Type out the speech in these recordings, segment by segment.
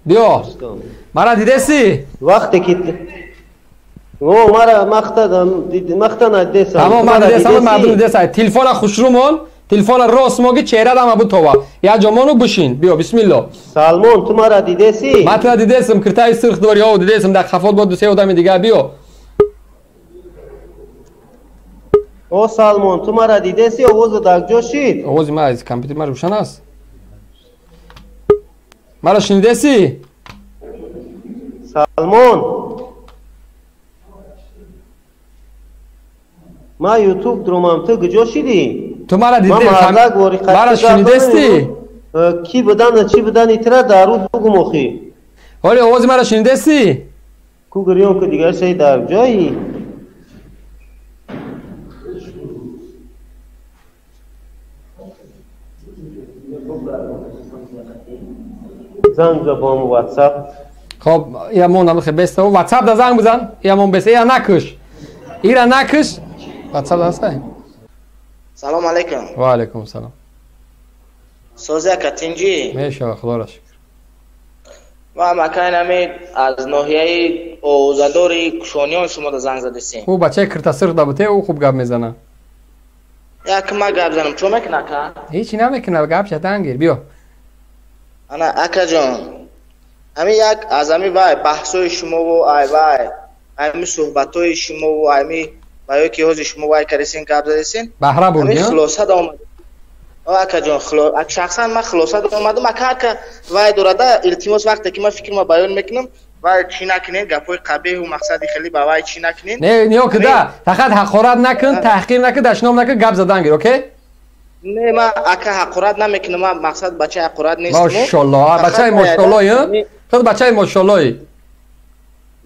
Биё. Мара дидеси? Вақте ки о мара мақтадам, мақтана дидесам. Тамом, ман дидесам, мардум дидеса. Телефона хушрумон, телефона рост моги чеҳра дама бутова. Я ҷомону бишин. Биё, бисмилло. Салмон, ту мара дидеси? Ман тура дидесам, киртаи сурх дори, о дидесам, дар хафот бо ду се одами дигар, биё. О Салмон, ту мара дидеси, овоза дар ҷо шид? Овози ман аз компютер ман рӯшан аст. Мара шунидеси? Салмон, ман ютуб дромам, ту куҷо шидӣ? Ту мара дидеси? Мара шунидести? Ки будан, чӣ будани тира дар рӯз бугум охи. Ҳоли овози мара шунидеси? Ку гирён ку дигар шай дар ҷои? Занг забом WhatsApp. Хоб, я мон хе беста. WhatsApp да занг бизан. Я мон беста. Я накуш. Ира накуш. WhatsApp да сай. Салом алейкум. Ва алейкум салом. Сози ака тинҷи? Мешава, худоро шукр. Ва макай нами аз ноҳияи Овозадори Кушониён шумо да занг задесем. Ӯ бачаи киртасирх да буте, ӯ хуб гап мезана. Як ма гап занам, чо мекуна ака? Ҳечи намекуна, гап шатангир, биё. Ана акаҷон, ҳамин як аз ҳамин вай баҳсҳои шумову ай вай, ҳамин суҳбатҳои шумову ҳамин ваё ки ҳозир шумо вай кардесин, гап задесин, баҳра бурдӣ? Ҳамин хулоса да омад. Акаҷон, шахсан ман хулоса да омадам, ака ҳар вай дорада, илтимос вақте ки ман фикрма баён мекунам, вай чӣ накунед, гапҳои қабеҳу мақсади хеле ба вай чӣ накунед. Не, ниё кида, фақат ҳақорат накун, таҳқир накун, дашном накун, гап задан гир, окей? Не, ман ака ҳақорат намекунам, ман мақсад бачаи ҳақорат нестам. Мошалло, бачаи мошаллои, худ бачаи мошаллои.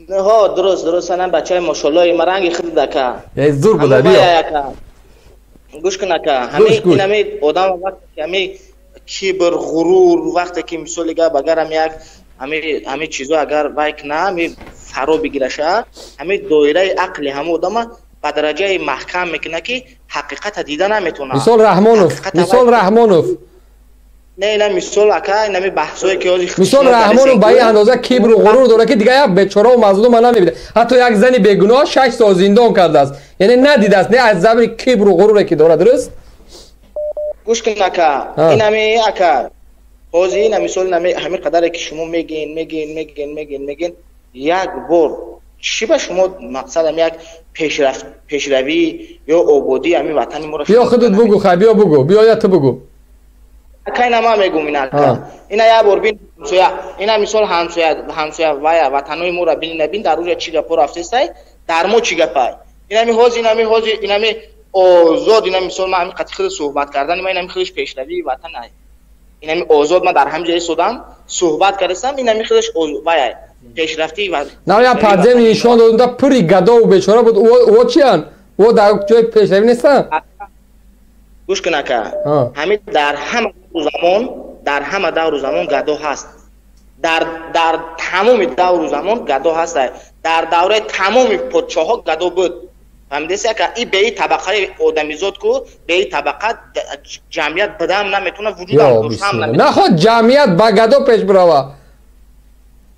Ҳо, дуруст, дуруст, анам бачаи мошаллои, ман ранги худ ака. Э, зур буда, биё. Гӯш кун ака, ҳамин ин ҳамин одам вақте ки ҳамин кибр, ғурур, вақте ки мисоли гап агар ҳам як ҳамин чизо агар вай куна, ҳамин фаро бигираша, ҳамин доираи ақли ҳамон одама ба дараҷаи маҳкам мекунад ки ҳақиқата дида наметавонад. Мисол Раҳмонов, мисол Раҳмонов. Не, ина мисол ака, ин ҳамин баҳсҳое ки ҳозир мисол Раҳмонов ба ин андоза кибру ғурур дорад ки дигар як бечораву мазлума намебинад. Ҳатто як зани бегуноҳ 6 сол зиндон кардааст. Яъне надидааст, не аз забри кибру ғуруре ки дорад, дуруст? Гӯш кун ака, ин ҳамин ака, ҳозир ин мисол ҳамин қадаре ки шумо мегӯед, мегӯед, мегӯед, мегӯед, мегӯед, як бор чӣ ба шумо мақсадам як пешравӣ ё ободӣ ҳамин ватани моро. Биё худат бугӯ, хай, биё бугӯ, биё я ту бугӯ. Ака, ина ман мегӯм, ина ака, ина як бор бин ҳамсоя, ина мисол ҳамсоя, ҳамсоя вая ватанои моро бин, ина бин дар рӯҷа чӣ гапҳо рафтестай, дар мо чӣ гапай. Инами ҳозир, инами ҳозир, инами озод, ина мисол ман ҳамин қати худ суҳбат кардани ман инами худаш пешравии ватан ай. Инами озод ман дар ҳамин ҷо истодам, суҳбат кардастам, инами худаш вая пешрафти ва на я падземи нишон додам, пури гадову бечора буд. Ӯ чиян? Ӯ дар ҷои пешравӣ нестанд? Гӯш кун ака, ҳамин дар ҳама замон, дар ҳама давру замон гадо ҳаст. Дар тамоми давру замон гадо ҳаст. Дар давраи тамоми подшоҳҳо гадо буд. Фаҳмидеси ака, и беи табақаи одамизод ку, беи табақа ҷамъият бидам наметавонад, вуҷудам доштам наметавонад. Наход ҷамъият ба гадо пеш бирава.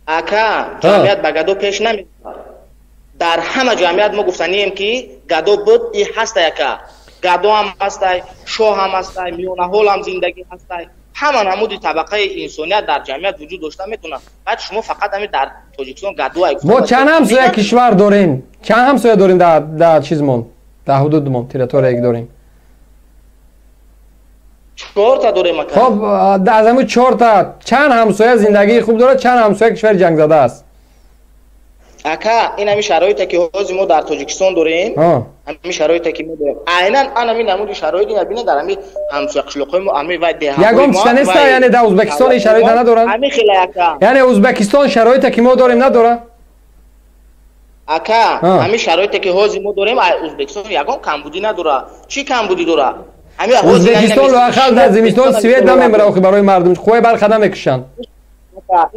Ака, ҷамъият ба гадо пеш намеравад. Дар ҳама ҷамъият мо гуфтанием ки гадо буд, и ҳастай ака. Гадо ҳам ҳастай, шоҳ ҳам ҳастай, миёнаҳол ҳам зиндагӣ ҳастай. Ҳама намуди табақаи инсоният дар ҷамъият вуҷуд дошта метавонад. Баъд шумо фақат ҳамин дар Тоҷикистон гадо ай. Мо чанд ҳамсоя кишвар дорем? Чанд ҳамсоя дорем дар чизмон, дар ҳудудмон, территорияе ки дорем? 4та дорем ака. Хоб, аз ҳамин 4та чанд ҳамсоя зиндагии хуб дорад, чанд ҳамсоя кишвари ҷангзада аст? Ака, ин ҳамин шароите ки ҳозир мо дар Тоҷикистон дорем, ҳамин шароите ки мо дорем, айнан ан ҳамин намуди шароит ина бинед дар ҳамин ҳамсоя қишлоқҳои мо, ҳамин вай деҳаҳои мо. Ягон чиз неста, яъне дар Ӯзбекистон ин шароита надоранд? Ҳамин хеле ака. Яъне Ӯзбекистон шароите ки мо дорем надорад? Ака, ҳамин шароите ки ҳозир мо дорем, Ӯзбекистон ягон камбудӣ надорад. Чӣ камбудӣ дорад? Ӯзбекистон лоақал дар зимистон свет намебарад охи барои мардум, қувваи барқа намекушанд.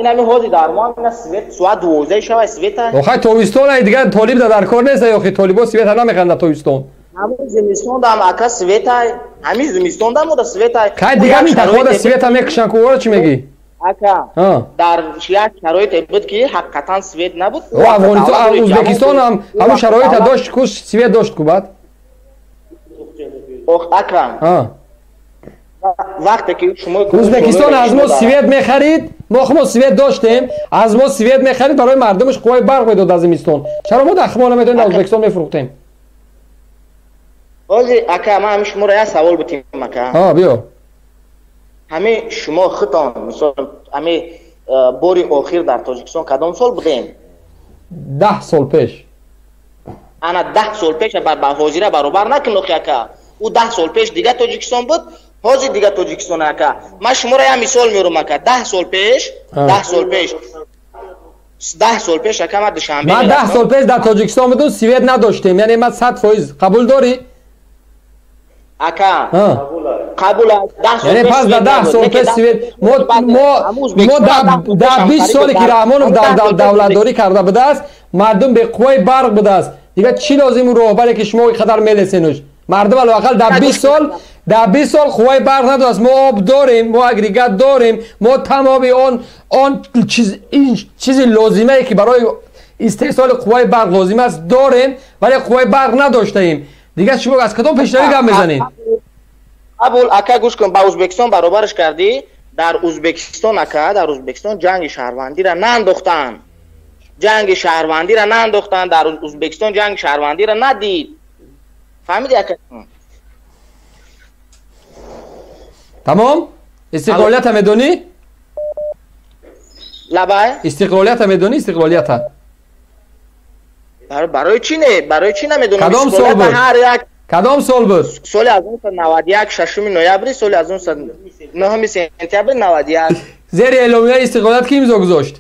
Ин ҳамин ҳозир дар мо ҳам свет соат 12 шава света. Охай тобистон ай дигар толиб дар кор нест, охи толибо света намехӯранд дар тобистон. Ҳамин зимистон дам ака света, ҳамин зимистон дам ода света. Кай дигар минтақаҳода света мекушанд ку, ора чӣ мегӣ? Ака, дар як шароите буд, ки ҳақиқатан свет набуд. Афғонистон, Ӯзбекистон ҳам ҳамун шароита дошт ку, свет дошт ку баъд. Акрам, вақте ки шумо Ӯзбекистон аз мо свет мехарид, мо хумо свет доштем, аз мо свет мехарид, барои мардумаш қувваи барқ медод аз зимистон. Чаро мо дар хумо наметавонем, дар Ӯзбекистон мефурӯхтем? Ҳозир, ака, ман ҳамин шуморо як савол бутим, ака. Ҳа, биё. Ҳамин шумо худтон, мисол, ҳамин бори охир дар Тоҷикистон кадом сол будем? 10 сол пеш. Ана 10 сол пеш ба ҳозира баробар накун, охи, ака. Ӯ 10 сол пеш дига Тоҷикистон буд, ҳозир дига Тоҷикистон, ака. Ман шуморо як мисол меорам, ака. 10 сол пеш, 10 сол пеш, 10 сол пеш, ака, ман Душанбе Ман 10 сол пеш дар Тоҷикистон будум, свет надоштем. Яъне ман 100% қабул дорӣ? Ака, қабул. Яъне пас дар 10 сол пеш свет мо дар 20 соле ки Раҳмонов давлатдорӣ карда будааст, мардум беқувваи барқ будааст. Дигар чӣ лозим роҳбаре, ки шумо қадар мелесенуш? Мардум алоақал дар 20 сол, дар 20 сол қувваи барқ надост. Мо об дорем, мо агрегат дорем, мо тамоми он чизи лозимае, ки барои истеҳсоли қувваи барқ лозим аст, дорем, вале қувваи барқ надоштаем. Дигар шумо аз кадом пешравӣ гап мезанед? Қабул, ака, гӯш кун, ба Ӯзбекистон баробараш кардӣ. Дар Ӯзбекистон, ака, дар Ӯзбекистон ҷанги шаҳрвандиро наандохтанд, ҷанги шаҳрвандиро наандохтанд. Дар Ӯзбекистон ҷанги шаҳрвандиро надид. Фаҳмиди, ака? Тамом, истиқлолията медонӣ? Лабай. Истиқлолията медонӣ, истиқлолията? Барои чӣ не, барои чӣ намедонам? Кадом сол буд? Ҳар як Кадом сол буд? Соли 1991, 6 ноябри соли 9 сентябри 91. Зери эъломияи истиқлолият ки имзо гузошт?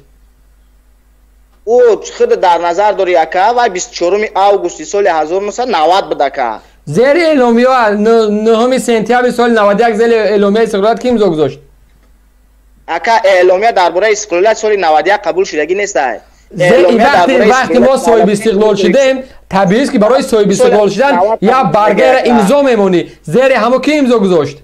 Ӯ худ дар назар дори, ака, вай 24 августи соли 1990 буд, ака. Зери эъломия 9 сентябри соли 91, зери эъломияи истиқлолият ки имзо гузошт? Ака, эъломия дар бораи истиқлолият соли 91 қабул шудагӣ нестай. Вақте мо соҳиби истиқлол шудем, табиист, ки барои соҳиби истиқлол шудан як баргаро имзо мемонӣ. Зери ҳамо ки имзо гузошт?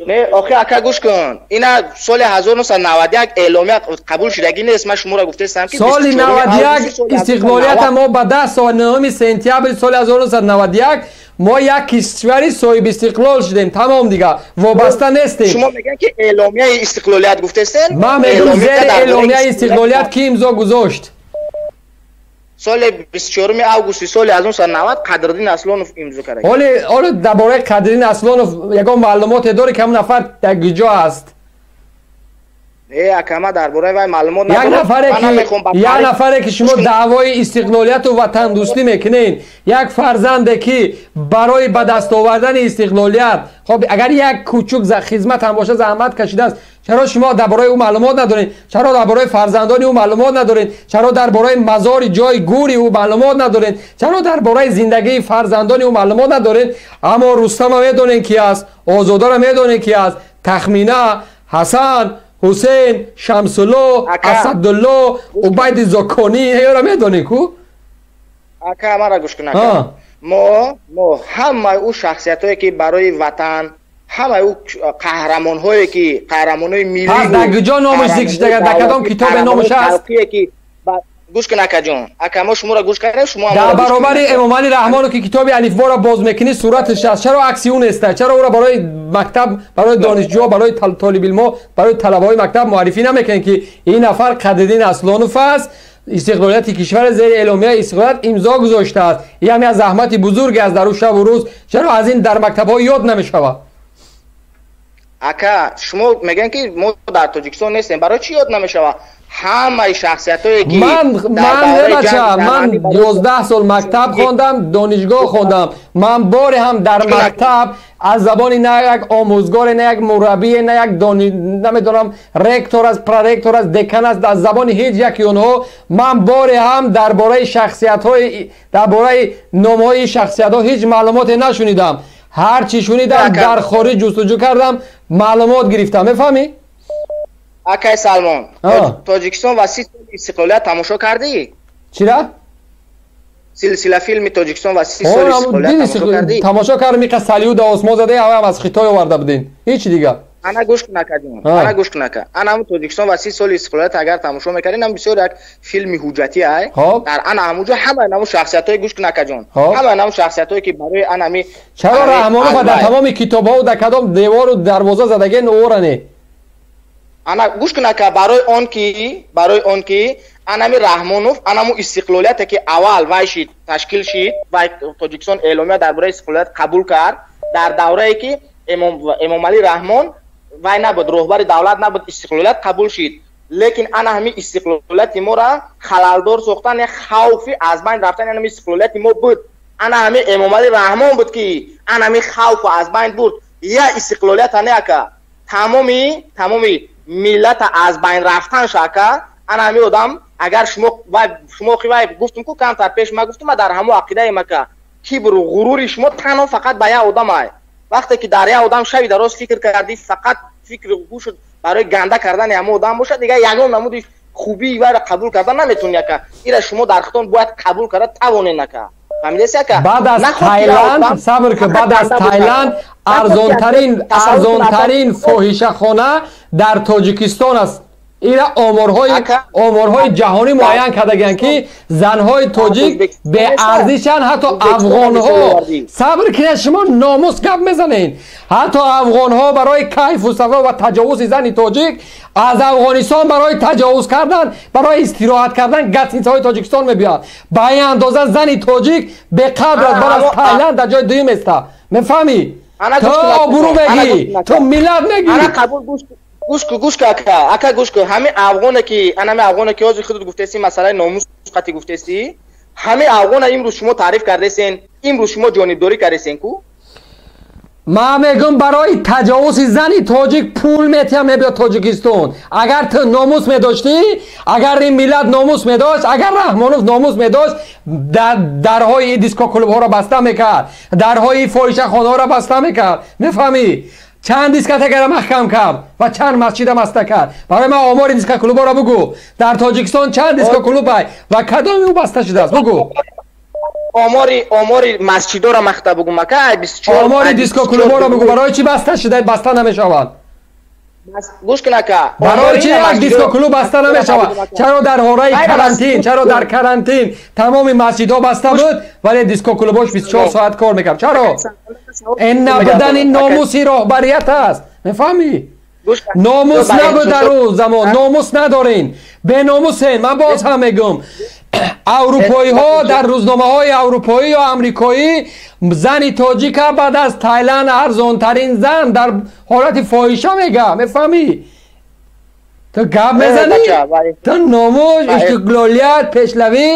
Не, охи, ака, гӯш кун, ина соли 1991 эъломия қабул шудагӣ нест. Ман шуморо гуфтаистам, ки Соли 91 истиқлолията мо ба даст овард. 9 сентябри соли 1991 мо як кишвари соҳиби истиқлол шудем, тамом, дигар вобаста нестем. Шумо мегӯям, ки эъломияи истиқлолият гуфтестен. Ман мегӯям, зери эъломияи истиқлолият ки имзо гузошт? Соли 24 августи соли 1990 Қадриддин Аслонов имзо кард. Ҳоле дар бораи Қадриддин Аслонов ягон маълумоте дорӣ, ки ҳамон нафар дар куҷо аст? Э, ака, ман дар бораи вай маълумот Як нафаре, ки шумо даъвои истиқлолияту ватандӯстӣ мекунед, як фарзанде, ки барои ба даст овардани истиқлолият, хоб, агар як кучук хизмат ҳам бошад, заҳмат кашидааст, чаро шумо дар бораи ӯ маълумот надоред? Чаро дар бораи фарзандони ӯ маълумот надоред? Чаро дар бораи мазори ҷои гури ӯ маълумот надоред? Чаро дар бораи зиндагии фарзандони ӯ маълумот надоред? Аммо Рустама медонед, ки аст, Озодаро медонед, ки аст, Тахмина, Ҳасан, Ҳусейн, Шамсулло, Асадулло, Убайди Зоконӣ, ёро медонӣ ку? Ака, мара гӯш кун, ака. Мо ҳамаи ӯ шахсиятҳое, ки барои ватан, ҳамаи ӯ қаҳрамонҳое, ки қаҳрамонҳои миллӣ. Пас дар куҷо номаш зикр шуда? Дар кадом китобе номаш ҳаст? Ки гӯш кун, акаҷон, ака, мо шуморо гӯш кардем, шумо Дар баробари Эмомалӣ Раҳмонов, ки китоби алифборо боз мекунӣ, сураташ аст, чаро акси ӯ неста? Чаро ӯро барои мактаб, барои донишҷӯ, барои толибилмо, барои талабаҳои мактаб муаррифӣ намекунед, ки ин нафар Қадриддин Аслонов аст, истиқлолияти кишвар зери эъломияи истиқлолият имзо гузоштааст, ин ҳам як заҳмати бузурге аст дар ӯ шабу рӯз? Чаро аз ин дар мактабҳо ёд намешавад? Ака, шумо мегӯем, ки мо дар Тоҷикистон нестем, барои чӣ ёд намешавад? Ҳамаи шахсиятҳое, ки Ман бача, ман 11 сол мактаб хондам, донишгоҳ хондам. Ман боре ҳам дар мактаб аз забони на як омӯзгоре, на як мураббие, на як намедонам, ректор аст, проректор аст, декан аст, аз забони ҳеҷ яки онҳо ман боре ҳам дар бораи шахсиятҳои, дар бораи номҳои шахсиятҳо ҳеҷ маълумоте нашунидам. Ҳар чӣ шунидам, дар хориҷ ҷустуҷӯ кардам, маълумот гирифтам. Мефаҳмӣ? Акай Салмон, Тоҷикистон ва 30 соли истиқлолият тамошо кардӣ? Чира? Силсила филми Тоҷикистон ва 30 соли истиқлолият тамошо кардӣ? Тамошо кардам, иқа Салиуда осмон зада, ҳам аз Хитой оварда будин. Ҳеч дига. Ана гӯш кун ака ҷон, ана гӯш кун ака. Ана ҳамун Тоҷикистон ва 30 соли истиқлолият агар тамошо мекардин, ҳам бисёр як филми ҳуҷҷатӣ ай. Дар ана ҳамунҷо ҳамаи намун шахсиятҳое гӯш кун ака ҷон. Ҳамаи намун шахсиятҳое ки барои ана ҳами чаро Раҳмонов дар тамоми китобҳо дар кадом девору дарвоза задаген оране? Ана гӯш кун ака, барои он ки анами Раҳмонов анаму истиқлолияте ки аввал вай шид, ташкил шид, вай Тоҷикистон эъломия дар бораи истиқлолият қабул кард, дар даврае ки Эмомалӣ Раҳмон вай набуд, роҳбари давлат набуд, истиқлолият қабул шид. Лекин ана ҳами истиқлолияти моро халалдор сохтан, як хавфи аз байн рафтани анами истиқлолияти мо буд. Ана ҳами Эмомалӣ Раҳмон буд ки ана ҳами хавфу аз байн бурд. Я истиқлолията не ака, тамоми миллата аз байн рафтан шака. Ана ҳами одам агар шумо вай шумо вай гуфтум ку камтар пеш ма гуфтум, ма дар ҳамо ақидаи мака кибру ғурури шумо танҳо фақат ба як одам ай. Вақте ки дар як одам шаби дароз фикр кардӣ, фақат фикри гӯшт барои ганда кардани ҳамо одам бошад, дигар ягон намуди хубии вайро қабул кардан наметавонӣ ака. Ира шумо дар худтон бояд қабул карда тавонед ака. Фаҳмидеси ака? Баъд аз Тайланд, сабр ки, баъд аз Тайланд арзонтарин фоҳишахона дар Тоҷикистон аст. Ира оморҳои ҷаҳонӣ муайян кардагианд, ки занҳои тоҷик беарзишанд, ҳатто афғонҳо. Сабр кунед, шумо номус гап мезанед. Ҳатто афғонҳо барои кайфу сафо ва таҷовузи зани тоҷик аз Афғонистон барои таҷовуз кардан, барои истироҳат кардан гостиницаҳои Тоҷикистон мебиёяд. Ба ин андоза зани тоҷик беқадр аст. Баъд аз Тайланд дар ҷои дуюм еста. Мефаҳмӣ? Ту обрӯ мегӣ, ту миллат мегӣ. Гӯш ку, гӯш ку ака, ака, гӯш ку. Ҳами афғоне ки анами афғоне ки ҳозир худат гуфтеси, масъалаи номус қати гуфтеси, ҳами афғона имрӯз шумо таъриф кардесен, имрӯз шумо ҷонибдорӣ кардесен ку? Ман мегӯм, барои таҷовузи зани тоҷик пул метиҳам, мебиёд Тоҷикистон. Агар ту номус медоштӣ, агар ин миллат номус медошт, агар Раҳмонов номус медошт, дарҳои дискоклубҳоро баста мекард, дарҳои фоҳишахонаҳоро баста мекард. Мефаҳмӣ? Чанд дискотекаро маҳкам кард ва чанд масҷида баста кард? Барои ман омори дискоклубҳоро бугӯ. Дар Тоҷикистон чанд дискоклуб ай ва кадоми ӯ баста шудааст, бугӯ. Омори масҷидоро махта бугум ака? Омори дискоклубҳоро бугӯ. Барои чӣ баста шуда, баста намешавад? Гӯш кун ака. Барои чӣ як дискоклуб баста намешавад? Чаро дар ҳораи карантин, чаро дар карантин тамоми масҷидҳо баста буд, вале дискоклубҳош 24 соат кор мекард? Чаро? Ин набудани номуси роҳбарият аст, мефаҳмӣ? Номус набуд дар ӯ замон, номус надорен, беномусен. Ман боз ҳам мегӯм, аврупоиҳо дар рӯзномаҳои аврупоӣ ё амрикоӣ зани тоҷика баъд аз Тайланд арзонтарин зан дар ҳолати фоҳиша мега. Мефаҳмӣ? Ту гап мезанӣ, ту номус, истиқлолият, пешлавӣ.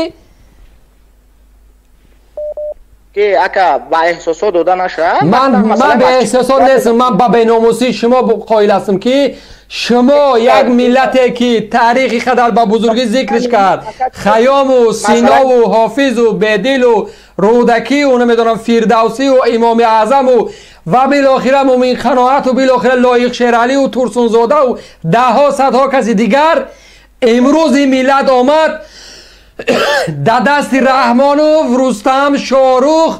Ки ака, ба эҳсосот дода наша. Ман ба эҳсосот нестам, ман ба беномусии шумо қоил ҳастам, ки шумо як миллате ки таърихи қадар ба бузургӣ зикриш кард, Хаёму Синову Ҳофизу Бедилу Рӯдакию намедонам, Фирдавсию Имоми Аъзаму ва билохира Мумин Қаноату билохира Лоиқ Шералию Турсунзодаву даҳҳо, садҳо каси дигар, имрӯз ин миллат омад дар дасти Раҳмонов, Рустам, Шорух,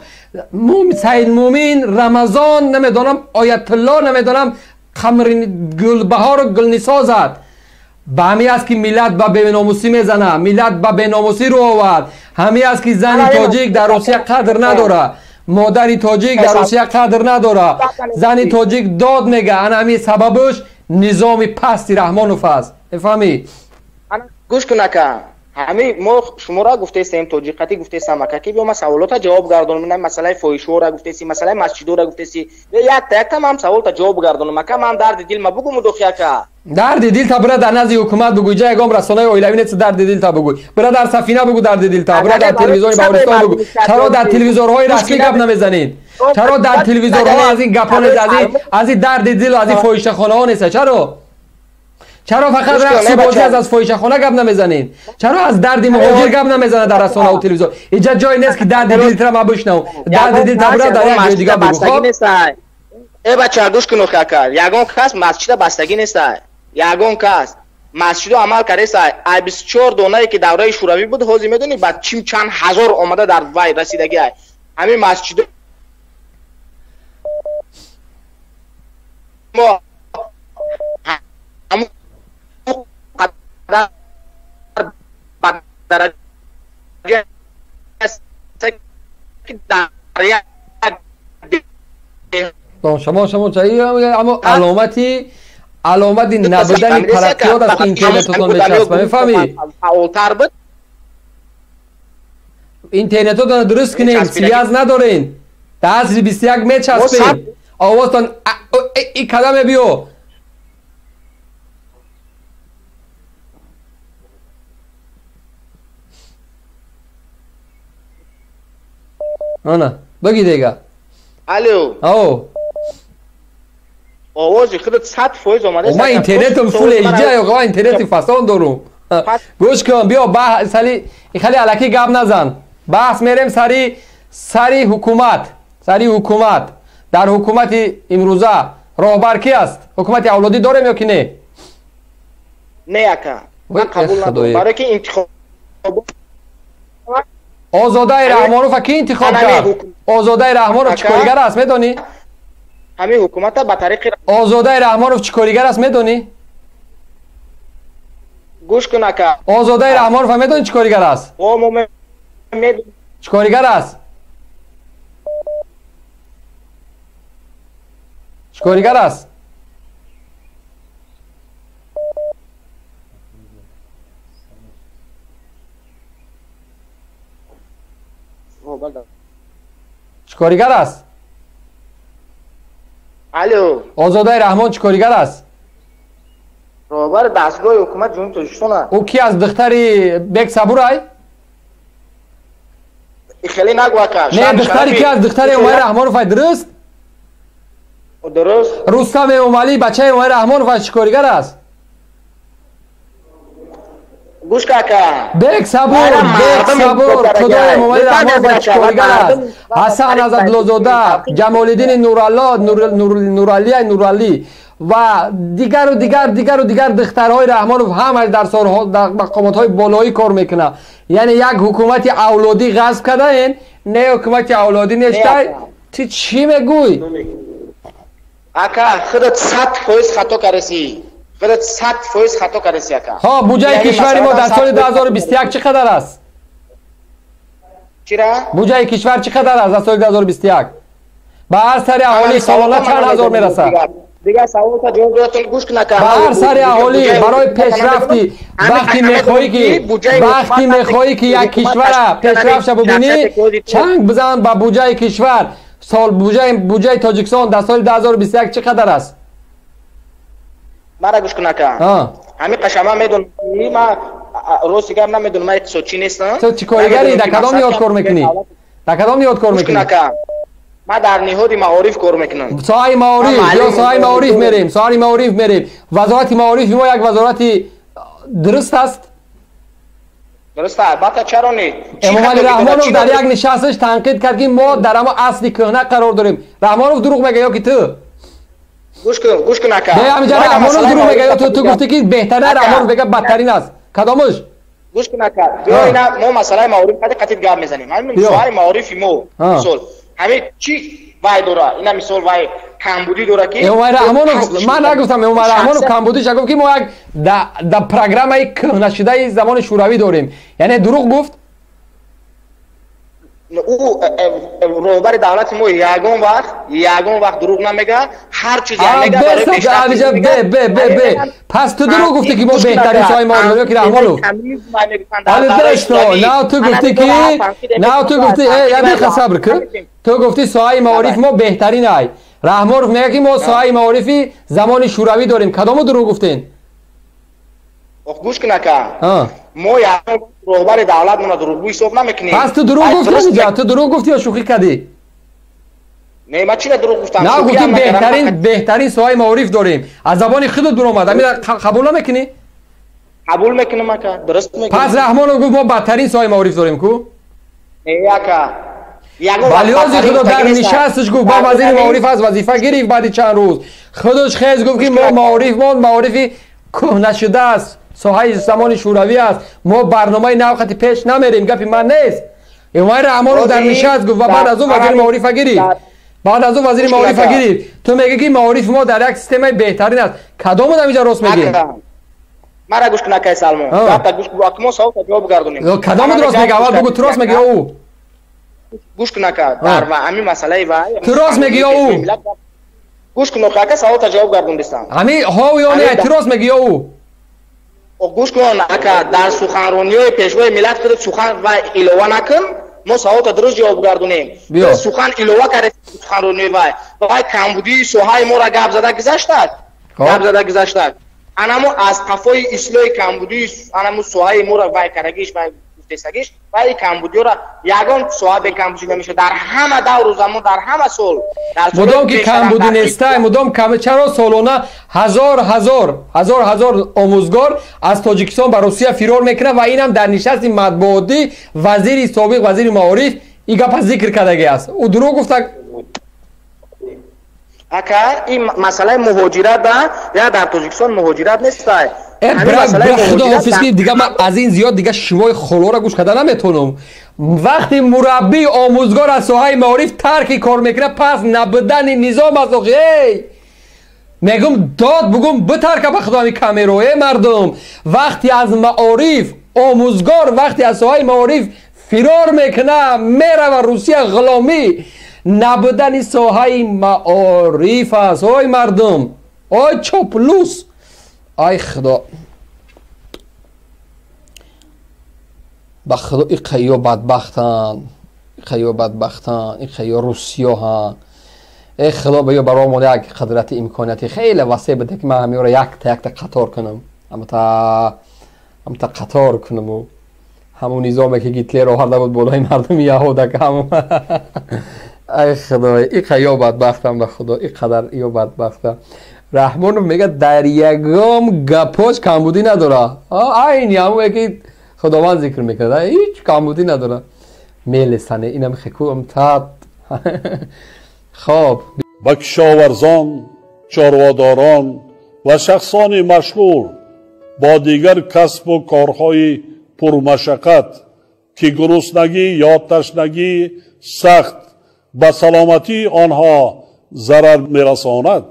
Саидмумин, Рамазон, намедонам, Оятулло, намедонам, Гулбаҳору Гулнисо зад. Ба ҳамин аст, ки миллат ба беномусӣ мезана, миллат ба беномусӣ рӯ овард. Ҳамин аст, ки зани тоҷик дар Русия қадр надора, модари тоҷик дар Русия қадр надора, зани тоҷик дод мега. Ана ҳамин сабабаш низоми пасти Раҳмонов аст, мефаҳмӣ? Гӯш кун ака, ҳами мо шуморо гуфтестем, тоҷиқатӣ гуфтестам ака, ки биё ма саволота ҷавоб гардонам. На масъалаи фоҳишҳоро гуфтеси, масъалаи масҷидҳоро гуфтеси, якта якта ман саволта ҷавоб гардонам ака. Ман дарди дил ма бугуму дохи ака. Дарди дил та бира дар назди ҳукумат бугӯй. Ҷа ягон расонаи оилавӣ нест, дарди дил та бугӯй. Бира дар Сафина бугӯ дарди дил та, бира дар телевизиони Баҳористон бугӯ. Чаро дар телевизорҳои расмӣ гап намезанед? Чаро дар телевизорҳо аз ин гапҳо нест, аз ин дарди дилу аз ин фоҳишахонаҳо нест? Чаро фақат рақси бозӣ аз фоҳишахона гап намезанед? Чаро аз дарди муҳоҷир гап намезанад дар расонаву телевизор? Иҷа ҷое нест, ки дарди дил тра ма бишнавам. Дарди дил та бира дар як ҷои дига бугӯ. Хоб э бача, гӯш кун ака, ягон кас масҷида бастагӣ неста, ягон кас. Масҷидо амал кареса ай 24 донае ки давраи шӯравӣ буд, ҳозир медонӣ ба чим чанд ҳазор омада дар вай расидагӣ ай. Ҳамин масҷидо мо ҳамон қадар ба дараҷа ки дар як шумо аммо аломати набудани тараққиёт аст ки интернетотон мечаспа, мефаҳмӣ? Фаъолтар буд. Интернетотонро дуруст кунед, связ надорен. Дар асри 21 мечаспед. Овозтон и када мебиё. Ана, баги дега. Алло. Ау. Овози худат 100% омада. Ман интернетам фул HD ё ман интернети фасон дорум. Гӯш кун, биё баҳс хеле алаки гап назан. Баҳс мерем сари ҳукумат, сари ҳукумат. Дар ҳукумати имрӯза роҳбар ки аст? Ҳукумати авлодӣ дорем ё ки не? Не ака. Ман қабул надорам. Барои ки интихоб Озодаи Раҳмонов ки интихоб кард? Озодаи Раҳмонов чӣ коригар аст, медонӣ? Ҳамин ҳукумата ба тариқи Озодаи Раҳмонов чӣ коригар аст, медонӣ? Гӯш кун ака. Озодаи Раҳмонов медонӣ чӣ коригар аст? Чӣ коригар аст? Чӣ коригар аст? Чӣ коригар аст? Алло. Озодаи Раҳмон чӣ коригар аст? Роҳбари дастгоҳи ҳукумати Ҷумҳурии Тоҷикистон аст. Ӯ ки аст? Духтари Бек Сабурай? Хеле нагӯ ака. Не, духтари ки аст? Духтари Эмомалӣ Раҳмонов ай, дуруст? Дуруст. Рустам Эмомалӣ бачаи Эмомалӣ Раҳмонов ай, чӣ коригар аст? Гӯш кун ака. Бек Сабур, Бек Сабур, худои Эмомалӣ Раҳмонов ай, чӣ коригар аст? Ҳасан Азадлозода, Ҷамолиддини Нуралло, Нуралли Нуралли ва дигару дигар дигару дигар духтарҳои Раҳмонов ҳамаш дар мақомотҳои болоӣ кор мекунад. Яъне як ҳукумати авлодӣ ғасб кардаен, не ҳукумати авлодӣ нештай. Ту чӣ мегӯй? Ака, худат 100% хато кардаси. Худат 100% хато кардаси ака. Ҳо, буҷаи кишвари мо дар соли 2021 чӣ қадар аст? Чира? Буҷаи кишвар чӣ қадар аст дар соли 2021? Ба ҳар сари аҳолӣ солона чанд ҳазор мерасад? Дигар саволта ҷавоб додатон, гӯш кун ака. Ба ҳар сари аҳолӣ барои пешрафти вақти мехоҳӣ ки як кишвара пешрафтша бубинӣ, чанг бизан ба буҷаи кишвар. Сол буҷаи Тоҷикистон дар соли 2021 чӣ қадар аст? Мара гӯш кун ака. Ҳамин қаша ман медонам, ман рости гап намедонам, ман иқтисодчӣ нестам. Ту чӣ коригарӣ? Дар кадом ниҳод кор мекунӣ? Дар кадом ниҳод кор мекунӣ? Ман дар ниҳоди маориф кор мекунам. Соҳаи маориф, ё соҳаи маориф мерем, соҳаи маориф мерем. Вазорати маорифи мо як вазорати дуруст аст? Дуруст аст, албатта, чаро не? Эмомалӣ Раҳмонов дар як нишасташ танқид кард ки мо дар ҳамо асли кӯҳна қарор дорем. Раҳмонов дурӯғ мега ё ки ту? Гӯш кун, гӯш кун ака. Не, ҳаминҷа Раҳмонов дурӯғ мега ё ту? Ту гуфтӣ ки беҳтарин, Раҳмонов мега бадтарин аст. Кадомаш? Гӯш кун ака. Биё ина мо масъалаи маориф қади қатид гап мезанем. Ҳамин соҳаи маорифи мо, мисол, ҳамин чӣ вай дора? Ина мисол вай камбудӣ дора ки Эмомалӣ Раҳмонов, ман нагуфтам Эмомалӣ Раҳмонов камбудиша, гуфт ки мо як дар программаи кӯҳнашудаи замони шӯравӣ дорем. Яъне дурӯғ гуфт? Ӯ роҳбари давлати мо ягон вақт дурӯғ намега, ҳар чизе мега барои пешрафт. Бе пас ту дурӯғ гуфтӣ ки мо беҳтарин соҳаи маориф дорем ё ки Раҳмонов? Ҳоло бешто, нав ту гуфтӣ ки нав ту гуфтӣ, як дақиқа сабр кун. Ту гуфтӣ соҳаи маориф мо беҳтарин ай. Раҳмонов мега ки мо соҳаи маорифи замони шӯравӣ дорем. Кадому дурӯғ гуфтен? Гӯш кун ака. Мо ягон роҳбари давлатмона дурӯғгӯ ҳисоб намекунем. Пас ту дурӯғ гуфтӣ, ту дурӯғ гуфтӣ ё шӯхӣ кардӣ? Не, ман чира дурӯғ гуфтам? На, гуфтӣ беҳтарин, беҳтарин соҳаи маориф дорем. Аз забони худат баромад. Ҳамина қабул намекунӣ? Қабул мекунам ака, дуруст мекунам. Пас Раҳмонов гуфт мо бадтарин соҳаи маориф дорем ку? Не ака. Валиёзи худо дар нишасташ гуфт ба вазири маориф аз вазифа гирифт баъди чанд рӯз. Худаш хез гуфт ки мо маорифмон маорифи кӯҳна шудааст. Соҳаи замони шӯравӣ аст. Мо барномаи нав хати пеш намерем, гапи ман нест. Эмомалӣ Раҳмонов дар нишаст гуфт ва баъд аз ӯ вазири маорифа гирифт. Баъд аз ӯ вазири маорифа гирифт. Ту мегӯӣ ки маорифи мо дар як системаи беҳтарин аст. Кадом одам инҷа рост мегӯӣ? Мара гӯш кун, акай Салмон. Гапта гӯш кун, мо саволта ҷавоб гардонем. Кадом рост мегӯӣ? Аввал бугӯ, ту рост мегӯӣ ё ӯ? Гӯш кун, ака, дар ҳамин масъалаи вай. Ту рост мегӯӣ ё ӯ? Гӯш кун, ака, саволта ҷавоб гардондистам. Ҳамин ҳо ё не, ту рост мегӯӣ ё ӯ? Гӯш кун, ака, дар суханрониҳои пешвои миллат худат сухан вай илова накун, мо саволта дуруст ҷавоб гардонем. Сухан илова кард суханрониҳои вай. Вай камбудии соҳаи моро гап зада гузаштааст. Гап зада гузаштааст. Анамо аз қафои ислоҳи камбудии анамо соҳаи моро вай карагиш, вай гуфтесагиш, вай камбудиёро ягон соҳа бекамбудӣ намешавад. Дар ҳама давру замон, дар ҳама сол. Мудом ки камбудӣ нестай, мудом чаро солона ҳазор ҳазор ҳазор ҳазор омӯзгор аз Тоҷикистон ба Русия фирор мекунад ва инам дар нишасти матбуотӣ вазири собиқ, вазири маориф ин гапа зикр кардагӣ аст. Ӯ дурӯғ гуфта. Ака, ин масъалаи муҳоҷират я дар Тоҷикистон муҳоҷират нестай. Худоҳофиз, ки дига ман аз ин зиёд дига шивои холоро гӯш карда наметавонам. Вақти мураббӣ омӯзгор аз соҳаи маориф тарки кор мекунад, пас набудани низом аст. Охи эй, мегум дод бугум битарка ба худо ҳами камеро. Э мардум, вақти аз маориф омӯзгор вақти аз соҳаи маориф фирор мекунад, мерава Русия ғуломӣ, набудани соҳаи маориф аст. Ой мардум, ой чоплус, ай худо, ба худо иқайё бадбахтанд, иқайё бадбахтанд, иқайё русиёҳанд. Э худо, ба ё баромон як қадрати имконияти хеле васеъ буда ки ман ҳамиёро якта якта қатор кунам, ҳамта қатор кунаму ҳамун низоме ки Гитлер оварда буд болои мардуми яҳуда, ҳамун. Ай худой, иқайё бадбахтам, ба худо иқадар ё бадбахтам. Раҳмонов мегӯяд дар ягом гапош камбудӣ надора. Айни ҳамое ки худованд зикр мекунад, ҳеҷ камбудӣ надора. Мелесане инам хекум тат. Хоб, ба кишоварзон, чорводорон ва шахсони машғул бо дигар касбу корҳои пурмашаққат, ки гуруснагӣ ё ташнагии сахт ба саломатии онҳо зарар мерасонад,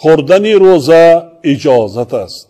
хӯрдани рӯза иҷозат аст.